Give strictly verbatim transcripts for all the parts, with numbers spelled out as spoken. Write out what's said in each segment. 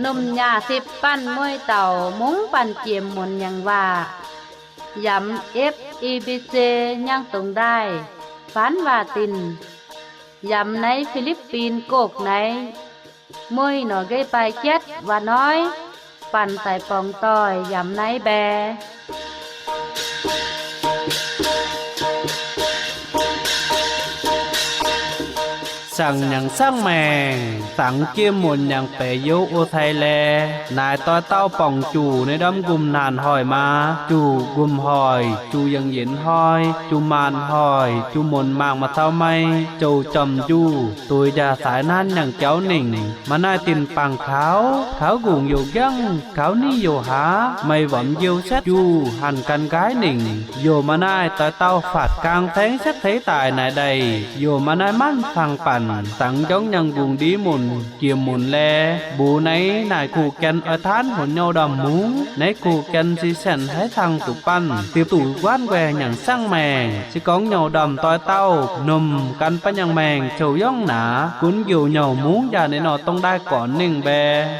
Ynum ña sip păn muoi tàu mŭng păn chiêm muôn nhang va, yăm F E B C nhang tông đai, phăn va tin, yăm nai Philippin kôk nai, muoi nô gay pai chet va noi, păn tai pong toi yăm nai be. Sang nhang sang meng, sang chiêm muôn nhang pe yô ô thai le, nai toi tao pong chu nai đăm gum nan hoi ma, chu gum hoi, chu yang yin hoi, chu man hoi, chu muôn mang ma thao mai, châu chom ju, tui ja sai nan nhang châu ninh, ma nai tin pang khao, khao gung yô giăng, khao ni yô ha, mai văm yô set ju, hăn căn gái ninh, yô ma nai toi tao phạt kang theng set thế tài nai đai, yô ma nai măn phang păn, tăng jong nhang gung đi muôn, chiêm muôn le, bu nai, nai khu ken ơ than hôn nhô đăm mŭng, nai khu ken si sen hai thăng tu păn, tiếp tụ quan que nhang sang meng, si kong nhô đăm toi tao, ynum căn păn nhang meng, châu yong na, kun yô nhô mŭng ja nai nô tông đai kon ninh be.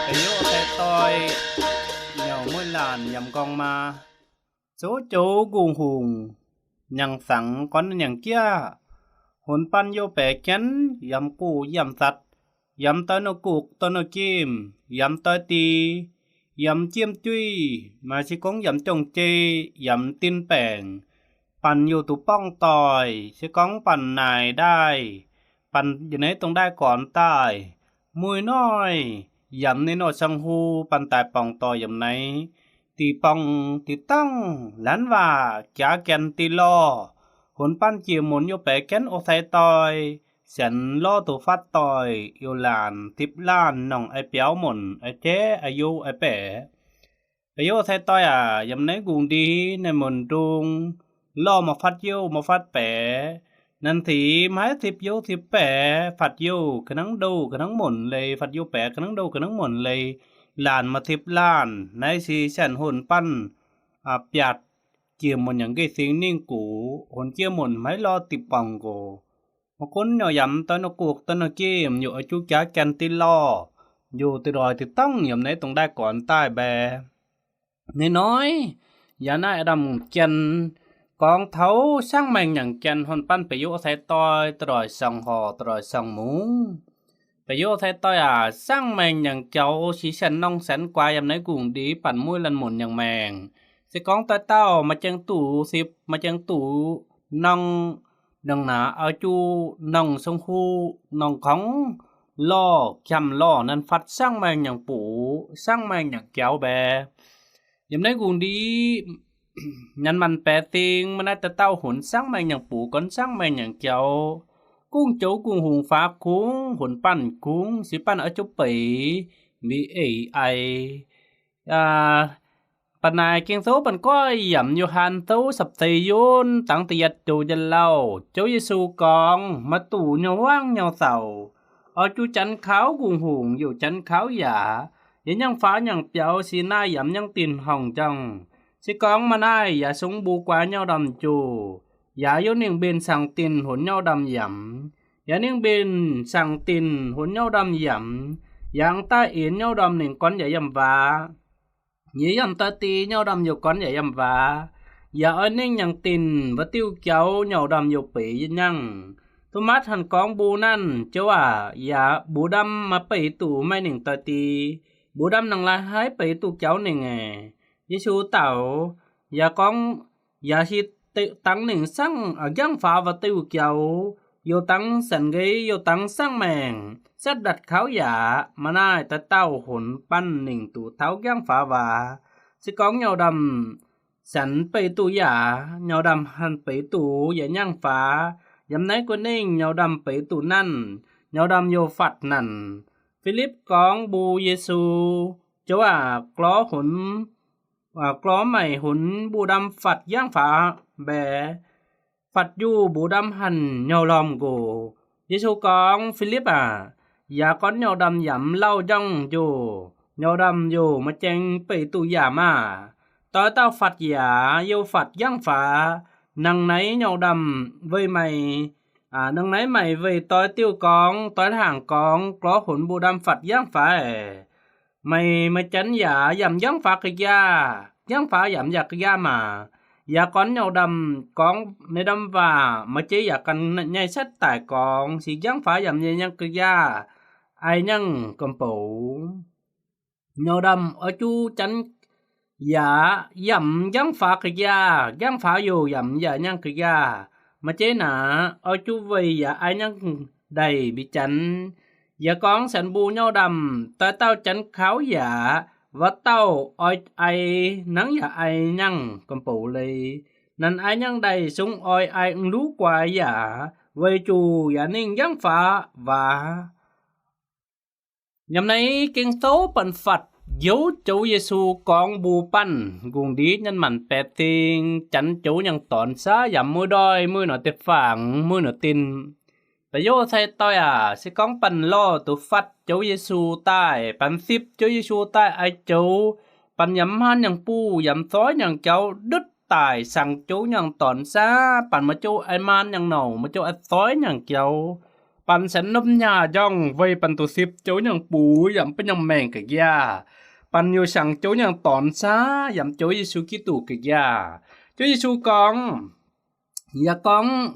Pe yô ô thai toi, nhô muoi lan yăm kong ma, châu châu gung hùng, nhang sang kon nhang kia, hôn păn yô pe ken, yăm ku yăm sat, yăm toi nô kuk toi nô kim, yăm toi ti, yăm chiêm chui, ma si kong yăm chông chê, yăm tin peng, păn yô tu pong toi, si kong păn nai đai, păn yơ nai tông đai kon tai, muoi noi, yăm nai nô sang hu, păn tai pong toi yăm nai, ti pong, ti tong, lan va, kia ken ti lo, hôn păn chiêm muôn yô pe ken ô thai toi, sen lo tu phạt toi, yô lan, thip lan, nong ai piao muôn, ai che, ai yô, ai pe. Pe yô ô thai toi a, yăm nai gung đi, nai muôn dung, lo ma phạt yô, ma phạt pe, nan thi, mai thip yô, thip pe, phạt yô, kơ nang đô, kơ nang muôn lê, phạt yô pe, kơ nang đô, kơ nang muôn lê, lan ma thip lan, nai si sen hôn păn, a piat, chiêm muôn nhang gay sing ninh ku, hôn chiêm muôn mai lo ti pong ku. Ma kun nhô yăm toi nô kuk toi nô kim, yô a chu kia ken ti lo, yô ti roi ti tong yăm nai tông đai kon tai be. Nai noi, ya nai đăm ken, kong thao sang meng nhang ken hôn păn pe yô ô thai toi, ti roi sang ho, ti roi sang mŭng. Pe yô ô thai toi a, sang meng nhang châu, si sen nong sen kwa yăm nai gung đi, păn muoi lan muôn nhang meng. Si kong toi tao, ma cheng tu sip, ma cheng tu nong, nong na, ơ chu nong sung hu, nong kong, lo, kiăm lo, nan phạt sang meng nhang pu, sang meng nhang châu be. Yăm nai gung đi, nhăn măn pe ting, ma nai ta tao hôn sang meng nhang pu, kon sang meng nhang châu. Kung châu kung hùng phá kung, hôn păn kung, si păn ơ chu pei, vì ê ai. A, păn nai kiêng sâu păn koi yăm Yôhan sâu sập thầy yôn, tăng ti yat châu jăn lau. Châu Yêsu kong, ma tu nhô wang nhô sau. Ơ chu chăn khao kung hùng, yô chăn khao ya. Yê nhang phá nhang piao si nai yăm nhang tin hong jong. Si kong ma nai ya sung bu kwa nhô đăm chu. Ya yô ning bin sang tin hôn nhô đăm yăm. Ya ning bin sang tin hôn nhô đăm yăm. Yang ta in nhô đăm ning kon ya yăm va. Yê yăm ta ti nhô đăm yô kon ya yăm va. Ya ơ ning nhang tin va tiu kiao nhô đăm yô pê yê nhang. Thomas hăn kong bu nan, châu a, ya bu đăm ma pê tu mai ning ta ti. Bu đăm nang lai hai pê tu kiao ning e. Yêsu tao, ya kong, ya si ti tăng ning sang, a giăng pha va tiu kiao, yô tăng sen gay, yô tăng sang meng, set đặt khao ya, ma nai ta tao hôn păn ning tu thao giăng pha va. Si kong nhô đăm, sen pê tu ya, nhô đăm hăn pê tu, ya nhang pha, yăm nai kô ning, nhô đăm pê tu nan, nhô đăm yô phạt nan. Philip kong bu Yêsu, châu a, klo hôn, a, klo mai hôn bu đăm phạt giăng pha be, phạt yu bu đăm hăn nhô lom gô. Yêsu kong Philip a, ya kon nyo đam yam lau jong yo, nyo đam yo macheng pei tu ya ma. Toi tau Phật ya, yo Phật yang Phật, năng nai nyo đam vei mày, à, năng nai mày vei toi tiu kong, toi hàng kong, klo hun bu đam Phật yang Phật e. Mày, mày chắn ya yam yang Phật kìa, yang Phật yam ya kìa ma. Ya kon nyo đam kong, nai đam va, machê ya kan nhai sat tai kong, si yang Phật yam nhai yang kìa. Ai nhang kơmpau. Nyo đam, ơ chu chắn ya, yam yang Phật kìa, yang Phật yo yam ya nhang kìa. Machê na, ơ chu vei ya ai nhang đài bi chắn. Ya kong săn bu nyo đam, toi tau chắn khao ya, va tau oi ai, năng ya ai nhang kơmpau lei. Năng ai nhang đài sung oi ai nglu kwa ya, vei chu ya ning yang Phật va. Nhăm nai kiêng tố păn Phật, yau Chô Yêsu kong bu păn, gung đi nhăn mặn pet ting, chăn chô nhang ton sa, yam mui đoi, mui nọ tê phang, mui nọ tin. Ta yo sai toi a, si kong păn lo tu Phật, Chô Yêsu tai, păn sip Chô Yêsu tai ai chô, păn yam man nhang pu, yam soi nhang chô, đứt tai sang chô nhang ton sa, păn ma chô ai man nhang nâu, ma chô ai soi nhang chô. Păn săn nôm nha jong, vei păn tu sip chô nhang pu, yam pơ nhang meng kìa. Păn yo sang chô nhang ton sa, yam Chô Yêsu Kitô kìa. Chô Yêsu kong, ya kong,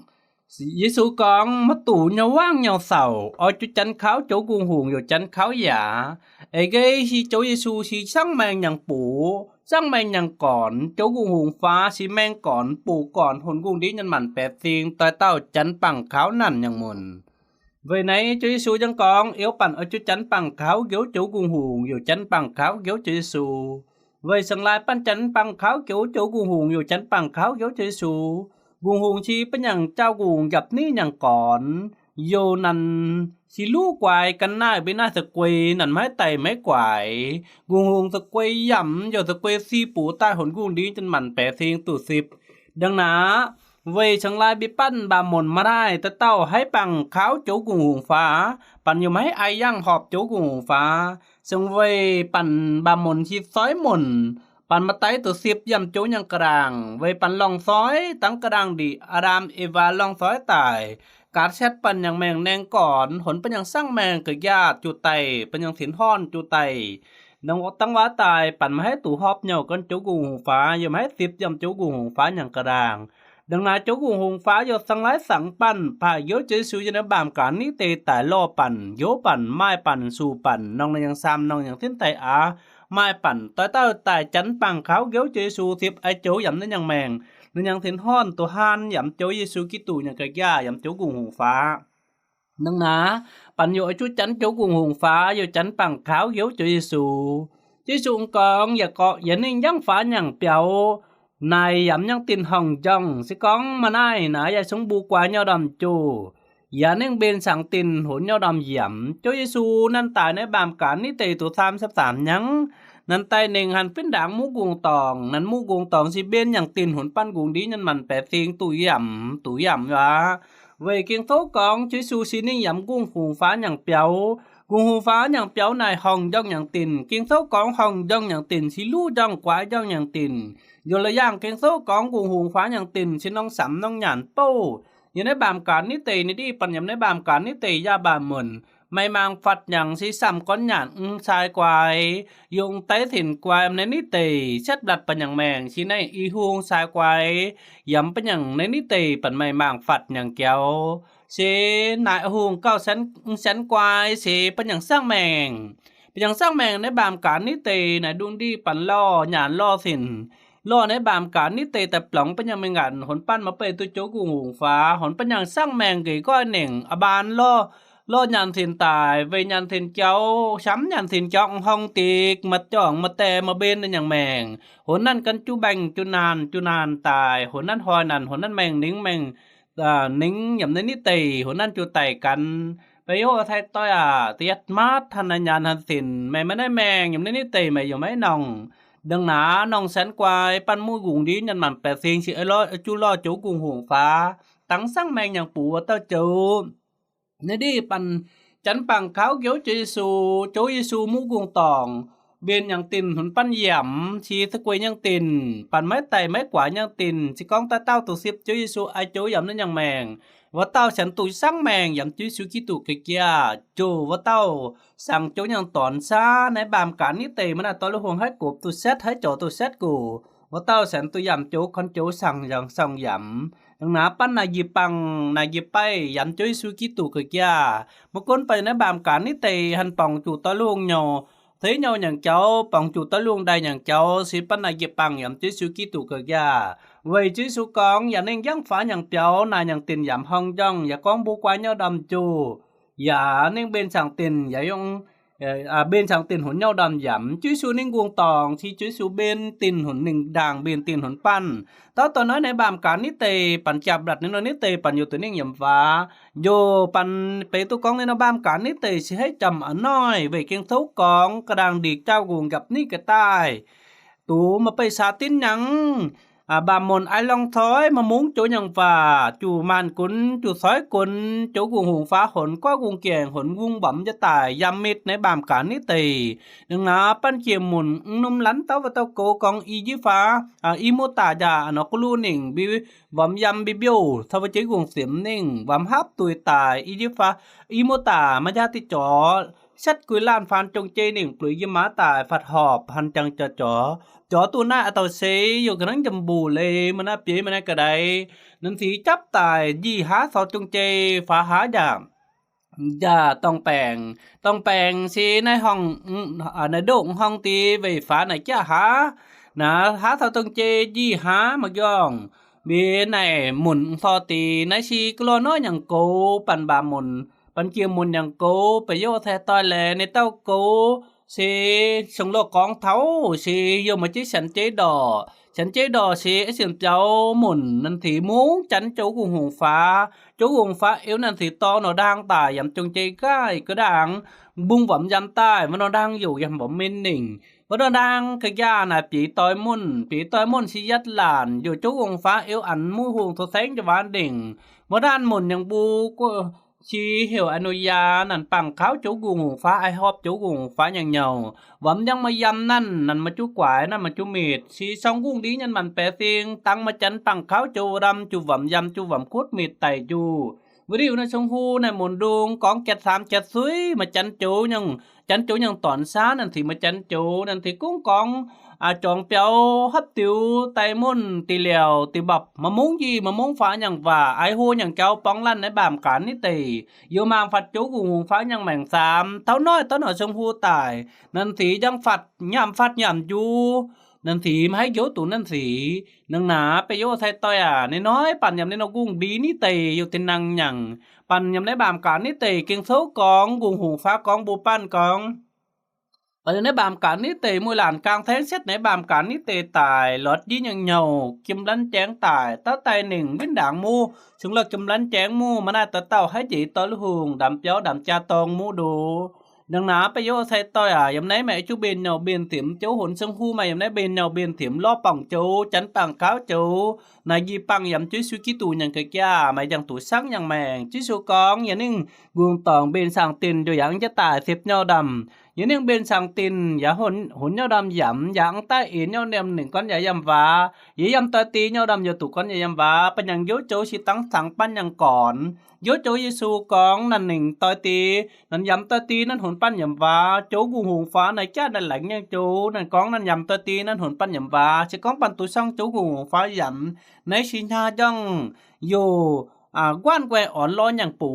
Yêsu kong, ma tu nho wang nho sau, ơ chu chăn khao chô gung hung yo chăn khao ya. Ê gei si Chô Yêsu si sang meng nhang pu, sang meng nhang kon, chô gung hung pha, si meng kon, pu kon, hun gung đi nhăn mặn pet ting, toi tau chăn păng khao năn nhang mun. Vei nai Chô Yêsu jang kong, iêu păn ơ chu chăn păng khao gêu chô gung hung, yo chăn păng khao gêu Chô Yêsu. Vei sang lai păn chăn păng khao gêu chô gung hung, yo chăn păng khao gêu Chô Yêsu. Gung hung si pơ nhang chao gung gap ni nhang kon, yo năn si lu kwai kan nai bi nai sơ quay năn mai tai mai kwai. Gung hung sơ quay yam, yo sơ quay si pu tai hun gung đi nhăn mặn pet ting tu sip. Đăng na, vei sang lai bi păn ba mon ma rai, ta tau hai păng khao chô gung hung pha, păn yo mai ai yang họp chô gung hung pha, sang vei păn ba mon si soi mon, păn ma tai tu sip yam chô nhang kơdang, vei păn long soi, tăng kơdang đi, Adam, Eva long soi tai, kar set păn nhang meng neng kon, hun păn nhang sang meng kơ ya chu tai, păn nhang sin hon chu tai. Nang wok tăng wa tai, păn ma hai tu họp nhô kon chô gung hung pha, yo mai sip yam chô gung hung pha nhang kơdang. Đăng na chô gung hung pha yo sang lai sang păn, pha yo Chô Yêsu yo nai bam kar ni tê tai lo păn, yo păn, mai păn, su păn, nong nai yang sam, nong yang tin tai a, mai păn, toi tau tai chăn păng khao gêu Chô Yêsu sip ai chô yam nai yang meng, nai yang tin hon tu han yam Chô Yêsu Kitô nhang kơ ya yam chô gung hung pha. Năng na, păn yo ơ chu chăn chô gung hung pha, yo chăn păng khao gêu Chô Yêsu. Chô Yêsu kong, ya kong, ya ning yang pha nhang piao, nai yam nhang tin hong jong, si kong ma nai, na ya sung bu kwai nho đam chu. Ya ning bin sang tin hun nho đam yam. Chô Yêsu năn tai nai bam kar ni tê tu sam sap sam nhang. Năn tai ning han pin đăng mu gung tong, năn mu gung tong si bin nhang tin hun păn gung đi nhăn mặn pet ting tu yam, tu yam wa. Vei kiêng tố kong, Chô Yêsu si ning yam gung hung pha nhang piao. Gung hung pha nhang piao nai hong jong nhang tin. Kiêng tố kong hong jong nhang tin, si lu jong kwai jong nhang tin. Yo la yang kiêng tố kong gung hung pha nhang tin, si nong sam nong nhan po. Yo nai bam kar ni tê ni đi păn yam nai bam kar ni tê ya ba mơn. Mai mang Phật nhang si sam kon nhan ung sai kwai. Yung tai thin kwai nai ni tê, set blat păn nhang meng, si nai i hung sai kwai. Yam păn nhang nai ni tê, păn mai mang Phật nhang kiao. Si nai hung kao sen, sen kwai, si păn nhang sang meng. Păn nhang sang meng nai bam kar ni tê, nai đung đi păn lo, nhan lo thin. Lo nai bam kar ni tê ta plong păn nhang meng ngăn, hun păn ma pê tu chô gung hung pha, hun păn nhang sang meng gei koi ning, a ban lo, lo nhan thin tai, vei nhan thin kiao, sam nhan thin kiao, hong tik, ma chong, ma tê, ma bin nai yang meng. Hun năn kan chu beng, chu nan, chu nan tai, hun năn hoi năn, hun năn meng ning meng, a, ning yam nai ni tê, hun năn chu tai kan. Pê yo sai toi a, tiet mat, han nai nhan han thin, mai ma nai meng, yam nai ni tê, mai yo mai nong. Đăng na, nong sen kwai, păn mu gung đi, nhăn mặn pet ting, si ơ lo, ơ chu lo, chô gung hung pha. Tăng sang meng nhang pu, tao chô. Nai đi păn, chăn păng khao kêu Jêsu, Jô Jêsu mŭ gung tong, bên yang tĭn hŭn păn yăm, si thê kuê yang tĭn, păn mơi tay mơi kuai yang tĭn, si kông ta tao tŭ sĭp Jô Jêsu ai Jô yăm năn yang meng. Wơ̆t tao săn tŭ săng meng yăm Jô Jêsu Kristô kơ kiă, Jô wơ̆t tao săng Jô yang ton sa, nai bam kar nit tê, mơnai tơlơi huong hơ̆i kŭp tŭ sĕt, hơ̆i chŏ tŭ sĕt kŭ. Wơ̆t tao săn tŭ yăm Jô khŏn Jô săng yang song yăm. Yang na păn na ji păng, na ji pay, yăm Jô Jêsu Kristô kơ kiă. Mơ̆ kŭn pay nai bam kar nit tê, hăn pong chu tơlơi huong nho. Thê nho yang chao, pong chu tơlơi huong đai yang chao, si păn na ji păng yăm Jô Jêsu Kristô kơ kiă. Wai Jô Jêsu kông, ya ning yang pha yang piao, na yang tĭn yăm hŏng jŏng, ya kông bu kuai nho đăm chu. Ya ning bên sang tĭn, ya yŏng, à, bên sang tĭn hŭn nho đăm yăm. Jô Jêsu ning gung tong, si Jô Jêsu bên tĭn hŭn ning đang, bên tĭn hŭn păn. Tao tơ nai nai bam kar nit tê, păn chăp blat nai nai nit tê, păn yua tŭ ning yăm wa. Yua păn pê tŭ kông nai nai bam kar nit tê, si hơ̆i chăm a noi, wai kiăng thâu kông, kơđang đĭ chao gung găp nit kơ tai. Tŭ mă pay sa tĭn yang, à, bam mŭn ai lŏng thoi, mă mŭng Jô yang wa, chu man kŭn, chu thoi kŭn, Jô gung huong pha hŭn, kuai gung kiêng hŭn, gung băm jă tai, yăm mit nai bam kar nit tê. Nưng na păn kiêm mŭn, num lăn tao wơ̆t tao kơ kông i ji pha, à, i mô ta ja, a nŏ kơ lu ning, bi, wăm yăm bi biu, thâu wơ̆t Jô gung sim ning, wăm hăp tui tai, i ji pha, i mô ta, mă ja ti chŏ, sĕt kuai lan phan chông Jê ning, plui ji ma tai, phăt họp, hăn chăng chŏ chŏ. Chŏ tŭ nai a tao sê, yua kơnang jăm bu lê, mơnai piê, mơnai kơ đai. Năn si chăp tai, ji ha so chông Jê, pha ha ja. Ja tong peng. Tong peng si nai hŏng, à, nai đŏk hŏng ti, wai pha nai kiă ha. Na ha so chông Jê, ji ha mă giong. Bi nai mŭn so ti, nai si kơ lo nô yang kô, păn bam mŭn. Păn kiêm mŭn yang kô, pê yua thê toi lê, nai tao kô, si sông lo kông thâu, si yua mă Jê săn Jê đo. Săn Jê đo si, ê săn piao mŭn, năn si mŭng, chăn Jô gung huong pha. Jô gung huong pha, iu năn si to nô đang tai, yăm chông Jê gai, kơđang, bŭng wăm yăm tai, mă nô đang yua yăm wăm min ning. Mă nô đang kơ ja nai piê toi mŭn, piê toi mŭn si yăt lan, yua Jô gung huong pha, iu ăn mŭ huong thô seng jă wan đing. Mă đan mŭn yang bu, kô, si hiu a nô ya, năn păng khao Jô gung huong pha, ai họp Jô gung huong pha yang nhŏ. Wăm yang mă yăm năn, năn mă chu kuai, năn mă chu mit. Si song gung đĭ nhan măn pê sing, tăng mă chăn păng khao Jô đăm, chu wăm yăm, chu wăm kŭt mit tai chu. Wơ̆t iu nai sông hu, nai mŭn đung, kông chĕt sam chĕt sui, mă chăn Jô yang, chăn Jô yang ton sa, năn si mă chăn Jô, năn si kŭng kông, à, chong piao, hăp tiu, tai mŭn, ti liao, ti băp, mă mŭng ji, mă mŭng pha yang wa, ai hu yang chao pong lăn nai bam kar nit tê. Yua mang phăt Jô gung huong pha yang meng sam, tao noi, tao noi sông hu tai. Năn si jăng phăt, nhăm phăt nhăm ju. Năn si mă hơ̆i Jô tŭ năn si. Nưng na pê yua thê toi a, nai noi păn yăm nai nô gung bi nit tê, yua ti năng nhăng. Păn yăm nai bam kar nit tê, kiăng thâu kông, gung huong pha kông, bu păn kông. Păn yăm nai bam kar nit tê, mui lan kang theng sĕt nai bam kar nit tê tai, lŏt ji yang nhŏ, kiêm lăn cheng tai, tao tai ning, bĭn đang mŭ, sung lŏt kiêm lăn cheng mŭ, mơnai tơ tao hơ̆i ji tơlơi huong, đăm piao, đăm cha tong mŭ đô. Nưng na pê yua thê toi a, yăm nai mă chu bên nhŏ bên sim, Jô hŭn sông hu mă yăm nai bên nhŏ bên sim, lo păng Jô, chăn păng khao Jô, nai ji păng yăm Jô Jêsu Kristô yang kơ kiă, mă yang tŭ săng yang meng, Jô Jêsu kông, ya ning gung tong bên sang tĭn, yua yang jă tai sĭp nhŏ đăm. Ya ning bên sang tĭn, ya hŭn, hŭn nhŏ đăm yăm, ya ang tai in nhŏ nem ning kŏn ya yăm wa, ya yăm toi ti nhŏ đăm yua tŭ kŏn ya yăm wa, păn yang yua Jô si tăng sang păn yang kŏn. Yua Jô Jêsu kông năn ning toi ti, năn yăm toi ti năn hŭn păn yăm wa, Jô gung huong pha nai kiă nai lăng yang Jô, năn kông năn yăm toi ti năn hŭn păn yăm wa, si kông păn tŭ săng Jô gung huong pha yăm, nai si nha jŏng, yua, à, guan kuê ôn lo yang pŭ,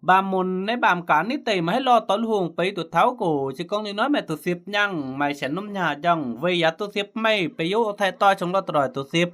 bam mŭn nai bam kar nit tê mă hơ̆i lo tơlơi huong pê tŭ thâu kô, si kông nai noi mă tŭ sĭp yang, mă săn num nha jŏng, wai ya tŭ sĭp mă, pê yua thê toi sông lo troi tŭ sĭp.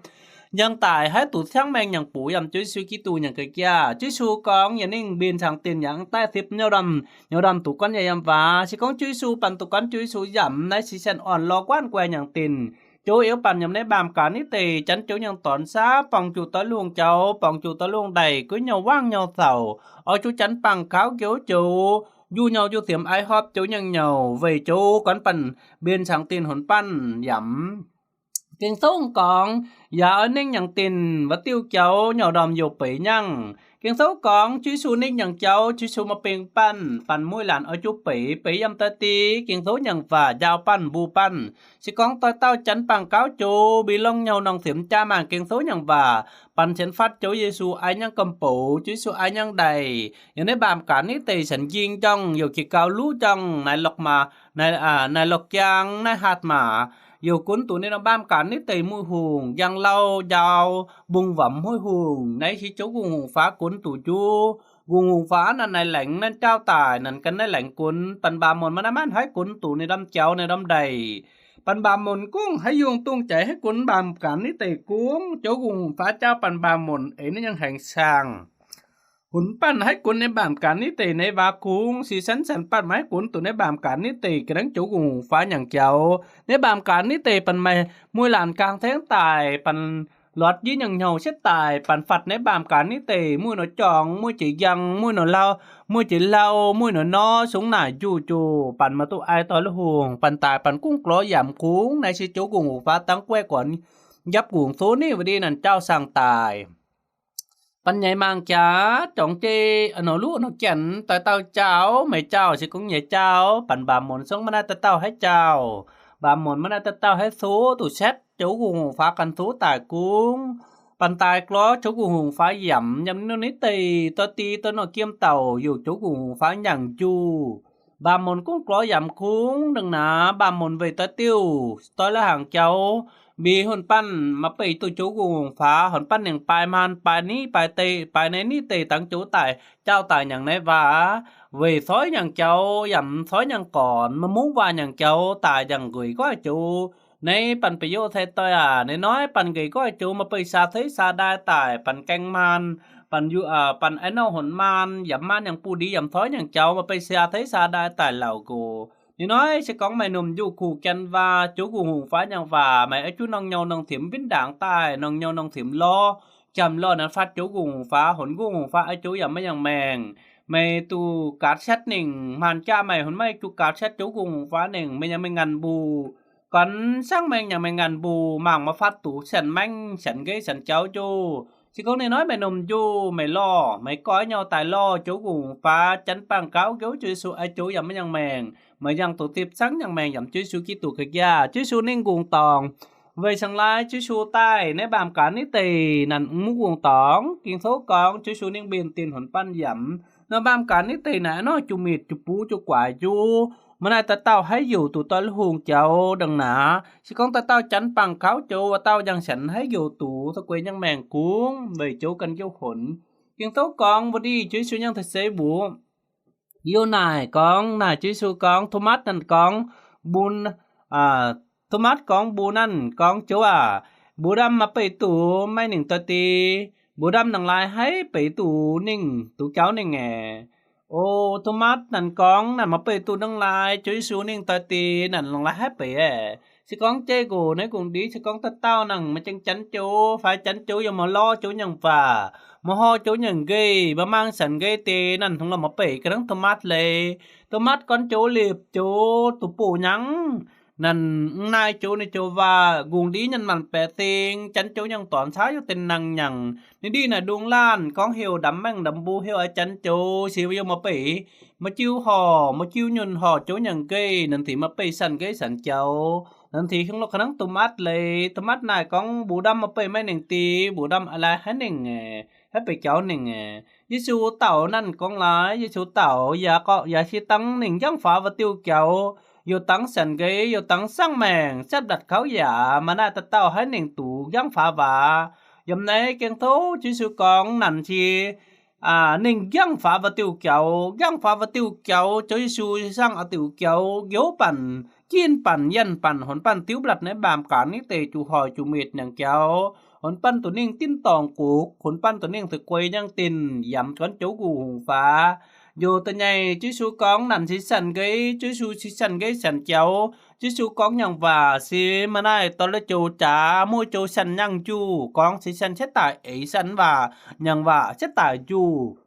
Yang tai hơ̆i tŭ săng meng yang pŭ yăm Jô Jêsu Kristô yang kơ kiă. Jô Jêsu kông ya ning bên sang tĭn yang tai sĭp nhŏ đăm, nhŏ đăm tŭ kŏn ya yăm wa. Si kông Jô Jêsu păn tŭ kŏn Jô Jêsu yăm, nai si săn ôn lo guan kuê yang tĭn. Jô iu păn yăm nai bam kar nit tê, chăn Jô yang ton sa, pong chu tơlơi huong chao, pong chu tơlơi huong đai, kuê nhŏ wang nhŏ thâu. Ơ chu chăn păng khao kêu Jô, ju nhŏ ju sim ai họp Jô yang nhŏ, wai Jô kŏn păn, bên sang tĭn hŭn păn, yăm. King Sô kong, ya ơ ning yang tin, va tiu kiao, nhao dom yo pei nhang. King Sô kong, Jisu ning yang kiao, Jisu ma ping pan, pan mui lan ơ chu pei, pei yam ta ti, King Sô yang va, jao pan, bu pan. Si kong ta tao chăn pang kao chu, bi long nhao nong sim cha mang King Sô yang va, pan sen phat chu Jisu ai yang kơm pô, Jisu ai yang đài. Yo ne bam ka ni tê sen jing jong, yo ki kao lu jong, nai lok ma, nai, a, nai lok kiang, nai hat ma. Yo kun tu ne nong bam ka ni tê mui hung, yang lao, jao, bung vam mui hung, nai si chu gung hung pha kun tu chu. Gung hung pha nan nai leng, nan chao tai, nan kan nai leng kun, pan ba mon ma nai man hai kun tu ne dam kiao ne dam đài. Pan ba mon kung, hai yung tung chai hai kun bam ka ni tê kung, chu gung hung pha chao pan ba mon, e ne yang heng sang. Hun pan hai kun ne bam ka ni tê ne va kung, si sen sen pan mai kun tu ne bam ka ni tê, kơ dang chu gung hung pha yang kiao. Ne bam ka ni tê pan mai mui lan kang theng tai, pan luat yi yang nhao set tai, pan phat ne bam ka ni tê, mui no chong, mui chi yang, mui no lao, mui chi lao, mui no no, sung na ju chu, pan ma tu ai to lu hung, pan tai pan kung klo yam kung, nai si chu gung hung pha tang kue kon, yap gung su ni va di nan chao sang tai. Pan nhai mang cha, chong che, ano lu, ano kian, ta tao chao, mai chao, si kung nhai chao, pan ba mon song ma nai ta tao hai chao. Ba mon ma nai ta tao hai su, tu set, chu gung hung pha kan su tai kung. Pan tai klo, chu gung hung pha yam, yam no ni tê, to ti, to no kiam tao, yo chu gung hung pha yang ju. Ba mon kung klo yam kung, đừng na, ba mon vei ta tiu, toi la hang kiao, bi hun pan, ma pei tu chu gung hung pha, hun pan ning pai man, pai ni, pai tê, pai ne ni tê tang chu tai, chao tai yang nai va, vei soi yang kiao, yam soi yang kon, ma mung va yang kiao, tai yang gui koi chu, Nai pan pei yo thei toi a, nai noi pan gei koi chu ma pei sa thei sa dai tai, pan keng man, pan yu a, pan ai no hon man, yam man yang pu di yam thoi yang kiao ma pei sa thei sa dai tai lao go. Nai noi si kong mai num yu khu kian va, chu gung hung pha yang va, mai ai chu nong nyau nong thim vin dang tai, nong nyau nong thim lo, kiam lo nan phat chu gung hung pha, hon gung hung pha ai chu yam ma yang meng. Mai tu kat set ning, man cha mai hon mai chu kat set chu gung hung pha ning, mai yang mai ngan bu. Kon sang meng yang meng ngan bu, mang ma phat tu sen meng, sen gei sen kiao chu. Si kong nai noi mai num yu, mai lo, mai koi nyau tai lo, chu gung hung pha, chăn pang kao kiao chu Jisu ai chu yam ma yang meng, mai yang tu tip sang yang meng yam chu Jisu Kristu kơ gia, chu Jisu ning gung tong. Vei sang lai chu Jisu tai, nai bam ka ni tê, nan mu gung tong, king so kong, chu Jisu ning bin tin hon pan yam, Nai bam ka ni tê nai no chu mit chu pu chu kwai chu. Ma nai ta tao hai yu tu tol hung kiao đăng na. Si kong ta tao chăn pang kao chu, wa tao yang sen hai yu tu, ta kwe yang meng kung, vei chu kan kiao hon. King so kong, wa di chu Jisu yang ta se bu. Yu nai kong, nai chu Jisu kong, Thomas nan kong, bun, a, Thomas kong bu nan kong chu a, bu dam ma pei tu mai ning ta ti, bu dam nang lai hai pei tu ning, tu kiao ning e. O Thomas nan kong nan ma pei tu nang lai, chu Jisu ning ta ti nan nang lai hai pei e. Si kong che gu nai gung di, si kong ta tao nang ma cheng chăn chu, phai chăn chu yo ma lo chu yang pha, ma ho chu yang gei, ba mang san gei ti nan hung lo ma pei kơ nang Thomas le. Thomas kon chu lip chu tu pu yang. Nan nai chu ni chu va, gung di nhan man pe ting, chăn chu yang ton sa yu tin nang yang. Ni di na dung lan, kong hiu dam meng dam bu hiu ai chăn chu, si yu ma pei. Ma chiu ho, ma chiu nyun ho, chu yang gei, nan thi ma pei san gei san kiao. Nan thi hung lo kha nang Thomas le, Thomas nai kong bu dam ma pei mai ning ti, bu dam a lai hai ning e, hai pei kiao ning e. Jisu tao nan kong lai, Jisu tao, ya ko, ya si tăng ning yang pha va tiu kiao, yo tăng san gei, yo tăng sang meng, sat dat khao ya, ma nai ta tao hai ning tu, yang pha va. Yam nai keng tho, Jisu kong nan si, a, ning yang pha va tiu kiao, yang pha va tiu kiao, chu Jisu si sang a tiu kiao, yo pan, Chin pan, yan pan, hon pan tiu blat nai bam ka ni tê chu hoi chu mit nang kiao. Hon pan tu ning tin tong kuk, hon pan tu ning tu kwe yang tin, yam chuan chu gu hung pha. Yo ta nhai, chu Jisu kong nan si san gei, chu Jisu si san gei san kiao. Chu Jisu kong yang va, si ma nai to le chu cha, mu chu san yang chu, kong si san se tai ei san va, yang va se tai chu.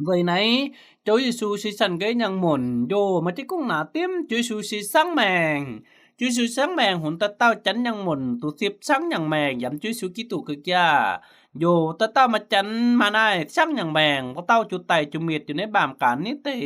Vei nai, chu Jisu si san gei yang mun, yo, ma chi kung na tim, chu Jisu si sang meng. Chúa Giêsu siang meng hun tơ tao chăn nhang mun, tu sip siang nhang meng yam Chúa Giêsu Kitô kơ kia. Yo tơ tao ma chăn ma nai siang nhang meng, pa tao chu tai chu mit, yo nai bam kan ni tê,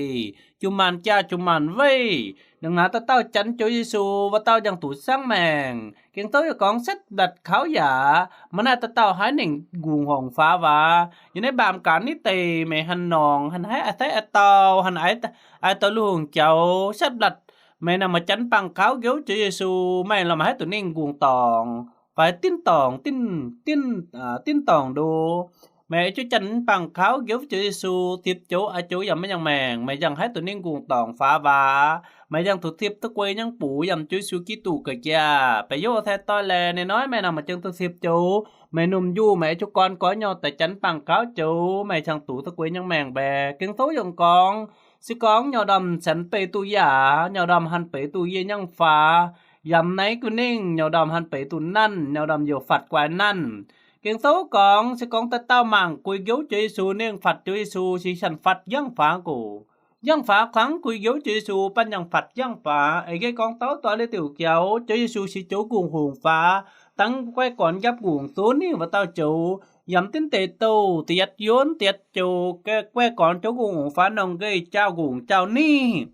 chu man kia chu man vei. Nang na tơ tao chăn Chúa Giêsu, pa tao yang tu siang meng. Kiêng tâu yo kong sĭt blat khao ya, ma nai tơ tao hai ning gung hong pha va. Yo nai bam kan ni tê, mê hăn nong, hăn hai a thai a tao, hăn ai, ai tao lu hung kiao, sĭt blat. Mê nang ma chăn păng khao kiêu Chúa Giêsu, mê lom hai tu ning gung tong. Phải tin tong, tin, tin, à, tin tong đô. Mê ai chu chăn păng khao kiêu Chúa Giêsu, sip chu, ai chu yam mê yang meng, mê yang hai tu ning gung tong pha va. Mê yang tu sip tu quê nhang pu, yam Chúa Giêsu Kitô kơ kia. Pê yo thê tôi lê, nê nói mê nang ma chăn tu sip chu. Mê num yu, mê ai chu kon có nhau tơ chăn păng khao chu, mê chang tu tu quê nhang meng bê. Kiêng tâu yong kong, si kong nhau đom săn pê tu ya, nhau đom hăn pê tu ye nhang pha. Yam nai ku ning, nhau đom hăn pê tu năn, nhau đom yo phạt quay năn. Kiêng tâu kong, si kong tơ tao măng, kui kiêu Chúa Giêsu ning phạt Chúa Giêsu, si săn phạt yang pha ku. Yang pha khăng kui kiêu Chúa Giêsu, păng yang phạt yang pha, ai gai kong tâu tơ lê tiểu kiêu, Chúa Giêsu si chu gung hùng pha, tăng quê kon giáp gung tu ni va tao chu, yam tin tê tu, ti yat yun, ti yat chu, quê, quê kon chu gung hùng pha nong gai chao gung chao ni.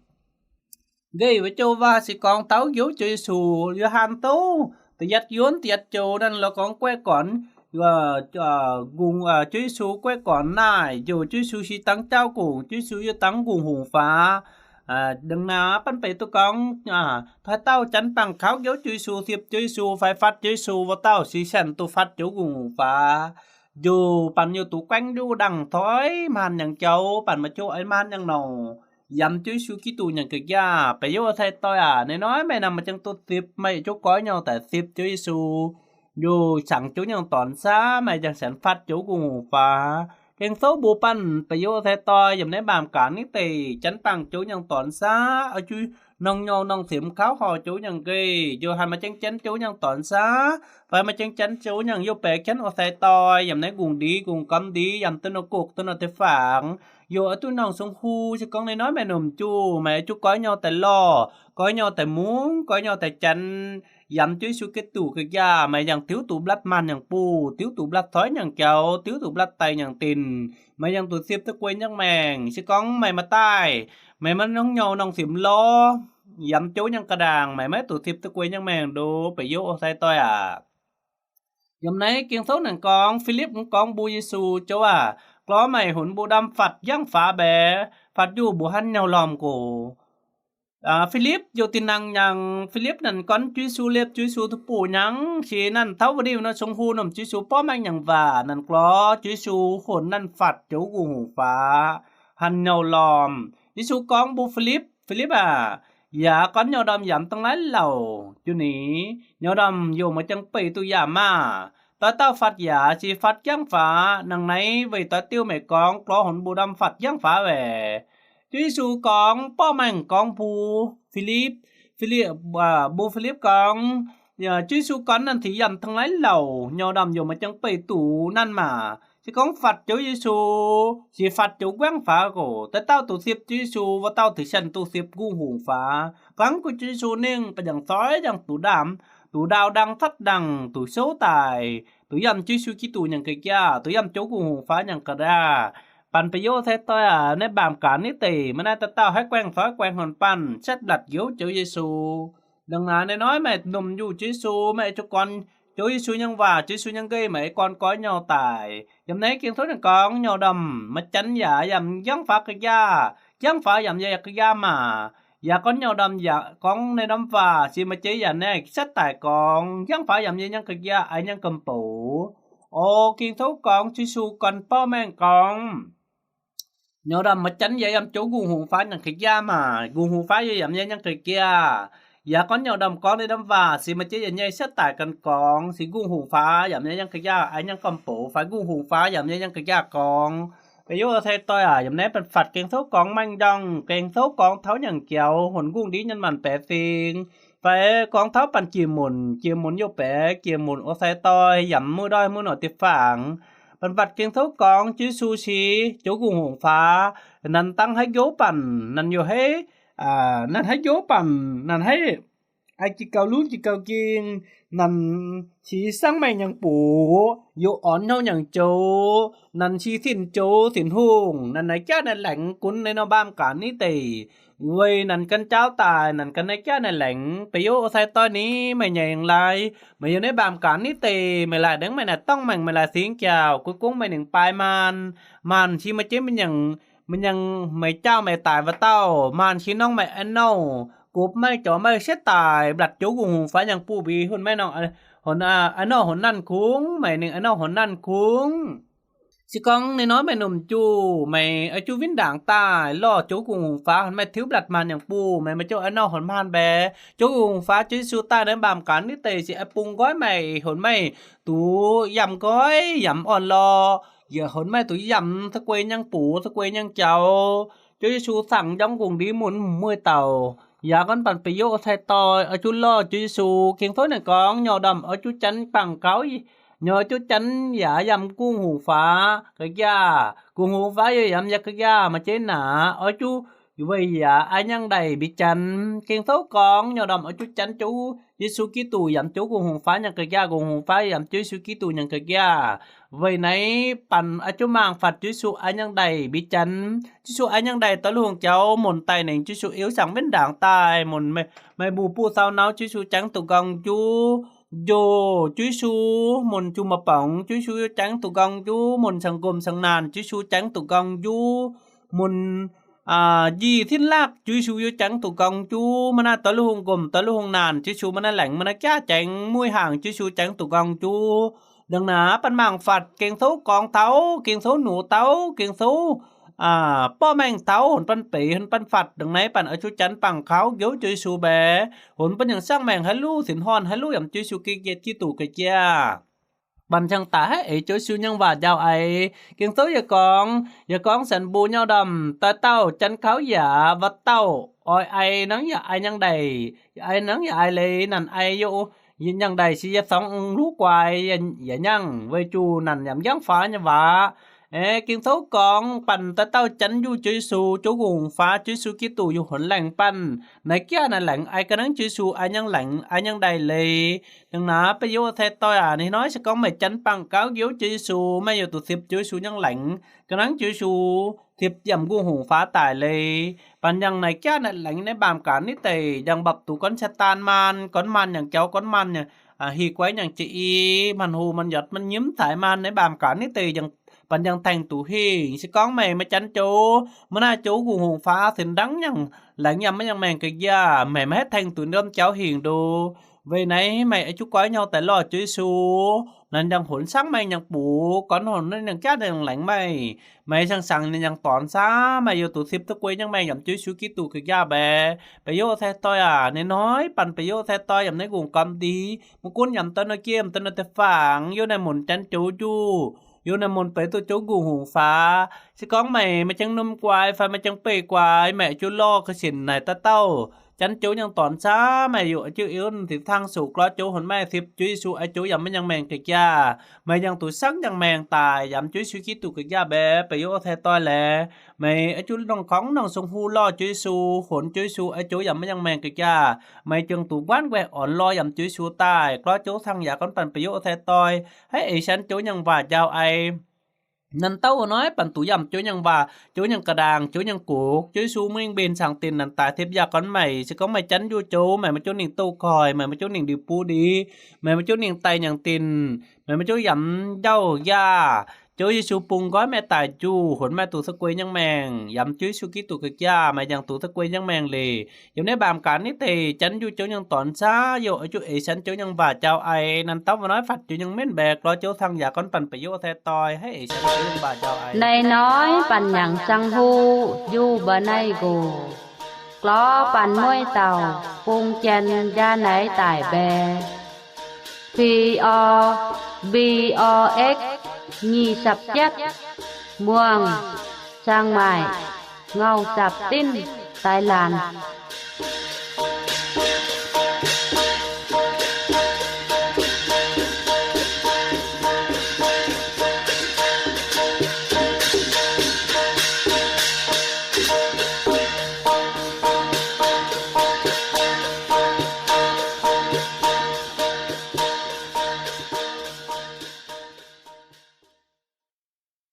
Gai va chu va si kong tâu kiêu Chúa Giêsu, Yôhan tu, ti yat yun, ti yat chu, năn lo kong quê kon, Yo, à, gung, à, Chúa Giêsu quê kon nai, yo Chúa Giêsu si tăng chao gung, Chúa Giêsu yo tăng gung hùng pha. À, đừng na păng pê tu kong, à, thoi tao chăn păng khao kiêu Chúa Giêsu, sip Chúa Giêsu, phải phạt Chúa Giêsu, va tao si săn tu phạt chu gung hùng pha. Yo păng yo tu quanh du đăng thoi, man yang châu, păng ma chu ai man yang nô. Yam Chúa Giêsu Kitô nhang kơ kia, pê yo thê tôi à, nê nói mê nang ma chăn tu sip, mê chu có nhau tơ sip Chúa Giêsu. Yo săng chu nhang ton sa, mê chang săn phạt chu gung hùng pha. Kiêng tâu bu păng, pê yo thê tôi, yam nê bam kan ni tê, chăn păng chu nhang ton sa, a chu nong nhau nong sip khao ho chu nhang gai, yo hăn ma chăn chăn chu nhang ton sa, phải ma chăn chăn chu nhang yo pê chăn ô thê tôi, yam nê gung đi, gung cấm đi, yam tu nô cục, tu nô tê phẳng. Yo a tu nong sung hu, si kong nê nói mê num chu, mê chu có nhau tơ lo, có nhau tơ mung, có nhau tơ chăn, yam Chúa Giêsu Kitô kơ kia, mê yang thiếu tu blat man yang pu, thiếu tu blat thoi yang kiêu, thiếu tu blat tay yang tin, mê yang tu sip tu quê yang meng, si kong mê ma tai, mê ma nong nhau nong sip lo, yam chu yang kơ đang, mê mê tu sip tu quê yang meng đô, pê yo ô thê tôi à. Yam nai kiêng tâu năn kong, Philip kong bu Giêsu chu a, klo mê hun bu đom phạt yang pha bê, phạt yu bu hăn nhau lom ku. À, Philip yo ti năng yang, Philip năn kon Chúa Giêsu lep Chúa Giêsu tu pu yang, si năn tâu va đi nô sung hu nôm Chúa Giêsu pô mang yang va, năn klo Chúa Giêsu hun năn phạt chu gung hùng pha, hăn nhau lom. Giêsu kong bu Philip, Philip à, ya kon nhau đom yam tăng lai lầu, chu ni, nhau đom yo ma chăn pê tu ya ma. Tơ tao phạt ya, si phạt yang pha, nang nai vei tơ tiêu mê kong, klo hun bu đom phạt yang pha vê. Chúa Giêsu kong, pô mang kong bu Philip, Philip, à, bu Philip kong, ya, Chúa Giêsu kon năn thi yam tăng lai lầu, nhau đom yo ma chăn pê tu năn ma. Si kong phạt Chúa Giêsu, si phạt chu quang pha ku, tơ tao tu sip Chúa Giêsu, va tao thi săn tu sip gung hùng pha. Khăng ku Chúa Giêsu ning, pa yang soi, yang tu đam, tu đao đăng, thắt đăng, tu số tài, tu yam Chúa Giêsu Kitô nhang kơ kia, tu yam chu gung hùng pha nhang kơ đa. Păng pê yo thê tôi à, nê bam kan ni tê, ma nai tơ tao hai quang soi quang hon păng, sĭt blat kiêu Chúa Giêsu. Đừng na nê nói mê nôm yu Chúa Giêsu, mê chu kon Chúa Giêsu nhang va, Chúa Giêsu nhang gai, mê kon có nhau tai. Yam nai kiêng tâu năn kong, nhau đom ma chăn ya, yam yang pha kơ kia, yang pha yam ya kơ kia ma. Ya kon nhau đom ya, kong nê đom va, si ma chê ya nê, sĭt tai kong, yang pha yam ya nhang kơ kia, ai nhang kơm pu. Ô, kiêng tâu kong, Chúa Giêsu kon pô mang kong. Nhau đom ma chăn ya yam chu gung hùng pha nhang kơ kia ma, gung hùng pha ya yam ya nhang kơ kia. Ya kon nhau đom kong nê đom va, si ma chê ya nhai sĭt tai kăn kong, si gung hùng pha yam ya nhang kơ kia, ai nhang kơm pu, phải gung hùng pha yam ya nhang kơ kia kong. Pê yo thê tôi à, yam nai păng phạt kiêng tâu kong mang dong, kiêng tâu kong thâu nhang kiêu, hun gung đi nhan man pê phing. Phải kong thâu păng chia mun, chia mun yo pê, chia mun ô thê tôi, yam mưh đoi mưh nô ti phẳng. Păng phạt kiêng tâu kong, Chúa Giêsu si, chu gung hùng pha, năn tăng hai gô păng, năn yo hai, à, năn hai gô păng, năn hai, A ki kau lun ki kau king, nan si sang meng yang pu, yo on nau yang chau, nan si sin chau, sin hung, nan na cha na leng kun na no bam kan ni te. Wei nan kan chau tai, nan kan na cha na leng, pe yo sai to ni, mei nyeng lai, mei yo ne bam kan ni te, mei lai deng mei na tong meng, mei lai sing kiau, cuối cùng mei ning pai man, man si ma che mei nyeng, mei nyeng mei chau mei tai va tau, man si nong mei ano, kup mei cho mei se tai, blat chau gung hùng phá yang pu bi hun mei nong, hun a, ano hun nan kung, mei ning ano hun nan kung. Si kong ni nói mei num chu, mei a chu vin dang tai, lo chau gung hùng phá, hun mei thiu blat man yang pu, mei ma chau ano hun man be, chau gung hùng phá, chau Yêsu tai, ne bam kan ni te, si a pung gói mei, hun mei, tu yam gói, yam on lo, ya hun mei tu yam, sa quê yang pu, sa quê yang chau, chau Yêsu sang jong gung đi mun, mui tau, ya kan pan pe yo sai toi, a chu lo, chau Yêsu, king thoi ne kong, nyo dam, a chu chan pang kau, Nyo chu chan ya yam gung hùng phá, ka gya. Gung hùng phá yo yam ya ka gya, ma che na, o chu, wei ya, a yang đài bi chan. King thâu kong, nyo dam o chu chan chu, Yêsu Kitô yam chu gung hùng phá yang ka gya, gung hùng phá yam chu Yêsu Kitô yang ka gya. Wei nai, pan a chu mang phạt Yêsu a yang đài bi chan. Yêsu a yang đài tơ lu hùng châu, mun tai neng Yêsu iu sang vin dang tai, mun mei, mei bu pu thâu nau Yêsu chang tu gong chu. Yo, Yêsu, mun chu ma pong, Yêsu chang tu gong chu, mun sang gum sang nan, Yêsu chang tu gong chu, mun, a, ji thin lak, Yêsu chang tu gong chu, mana tơ lu hung gum, tơ lu hung nan, Yêsu mana leng, mana kya chang, mui hang, Yêsu chang tu gong chu. Dang na, pan mang phạt, king thâu kong thâu, king thâu nu thâu, king thâu, a, po meng thâu, hun pan pe, hun pan phạt, dang nai pan a chu chan pang khâu, yo Yêsu be, Hun pan yang sang meng halu, sin hon halu, yam chu Yêsu ki kiet ki tu ka chia. Ban chang ta hai e chu Yêsu yang va jao ai. King thâu ya kong, ya kong san bu nyao dam, ta tao, chan khâu ya, va tao, oi ai nang ya ai yang đài, ai nang ya ai lei, nan ai yo, yin yang đài si ya song lu kwai, ya, ya yang, wei chu nan yam yang fa nya va. E, king thâu kong, pan ta tao chan yu chu Yêsu, chu gung fa, chu Yêsu ki tu yu hun leng pan. Nai kia na leng, ai ka nang chu Yêsu, ai yang leng, ai yang đài lei. Dang na, pe yo the toi a, ni nói si kong mei chan pang khâu yo chu Yêsu, mei yo tu sip chu Yêsu yang leng. Ka nang chu Yêsu, sip yam gung hùng fa tai lei. Pan yang nai kia na leng, nai bam ka ni te, yang bap tu kon Satan man, kon man yang châu, kon man yang, a, hi kwai yang chi i, man hu, man yot, man nyim tai man, nai bam ka ni te, yang Pan yang theng tu hing, si kong mei ma chan chu, mana chu gung hùng fa sin dang yang, leng yam ma yang meng ka ya, mei ma het theng tu ndom chao hing du. Wei nai mei a chu koi nyao tai lo chu Yêsu, nan yang hun sang meng yang pu, kon hun nan yang cha yang leng mei, mei sang sang nan yang ton sa, mei yo tu sip tu kwe yang meng yam chu Yêsu ki tu ka ya be, pe yo the toi a, ni nói, pan pe yo the toi yam nai gung kam di, mu kun yam ta na kiem, ta na te fang, yo nai mun chan chu chu. Yo na mun pe tu chu gung hùng fa. Si kong mei, mei chang num kwai, fa mei chang pe kwai, mei chu lo ka sin nai ta tao. Chan chu yang ton sa, mei yo chu yun ti thang su klo chu hun mei sip chu Yêsu a chu yam mei yang meng ka kia. Mei yang tu sang yang meng tai, yam chu Yêsu ki tu ka kia be, pe yo the toi le. Mei a chu nong kong nong sung hu lo chu Yêsu, hun chu Yêsu a chu yam mei yang meng ka kia. Mei chang tu guan gwe on lo yam chu Yêsu tai, klo chu thang ya kon pan pe yo the toi. Hai e san chu yang va jao ai. Nan tao nói pan tu yam chu yang va, chu yang ka dang, chu yang kuk, chu Yêsu mui ning bin sang tin nan tai thip ya kon mei, si kong mei chan yu chu, mei ma chu ning tu koi, mei ma chu ning di pu di, mei ma chu ning tai yang tin, mei ma chu yam jao ya. Chu Yêsu pung goi mei tai chu, hun mei tu sa kwe yang meng, yam chu Yêsu ki tu ka kia, mei yang tu sa kwe yang meng le. Yam ne bam ka ni te, chan yu chu yang ton sa, yo a chu e san chu yang va jao ai, nan tao ma nói phạt chu yang min be, klo chu thang ya kon pan pe yo the toi, hai e san chu yang va jao ai. Nai nói pan yang sang hu, yu ba nai gu. Klo pan mui tao, pung chen ya nai tai be. P O B O X, nyi sap chet, Muang, Sang Mai, Ngau Sap Tin, Thailand.